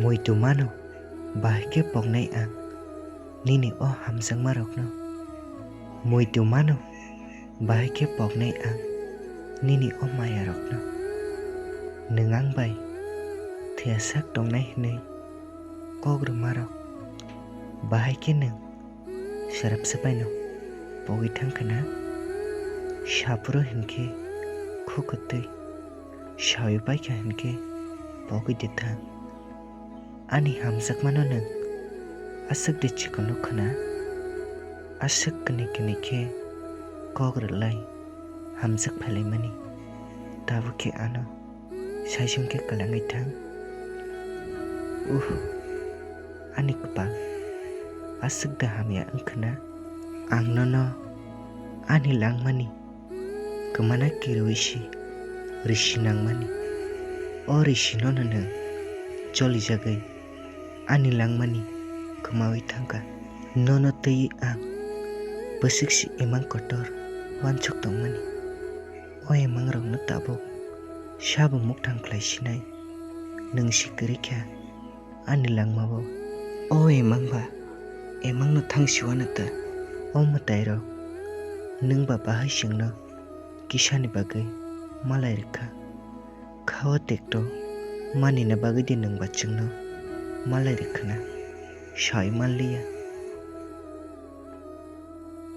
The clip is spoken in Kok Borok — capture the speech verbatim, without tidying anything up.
Muitu mano, bahai khe poknai ang nini o hamjakmarokno. Muitu mano, bahai khe poknai ang nini o mayarokno. Nwng ang bai thwiyasak tongnai hwnwi kok rwmarok, bahai khe nwng Srapsa baino pogwi thang kha na? Saphuru hinkhe khukwtwi sawi pai kha hinkhe pogwi de thang. Ani hamjakmano nwng aswk de chikon nuk khna? Aswk kwnwi kwnwi khe kok rwlai hamjak phailaimani, tabuk khe ano saichung khe kwlangwi thang. Uh, ani kwpal aswk da hamya wng khna? Ang nono ani langmani kwmana kirwi si risi nangmani. O risino nwng cholijagwi ani langmani kwmawi thangkha. Nono twiwi ang bwswk si imang kotor uansuk tongmani. O imangrokno tabuk sabo mukthang khlai sinai nwng si kwrwi kha ani langmao. O imang ba imangno thang siwana ta o mwtairok nwng ba bahai chwngno kisani bagwi malai rwkha. Kha o tekto manina bagwi de nwng ba chwngno malai rwkhwna sawi manliya.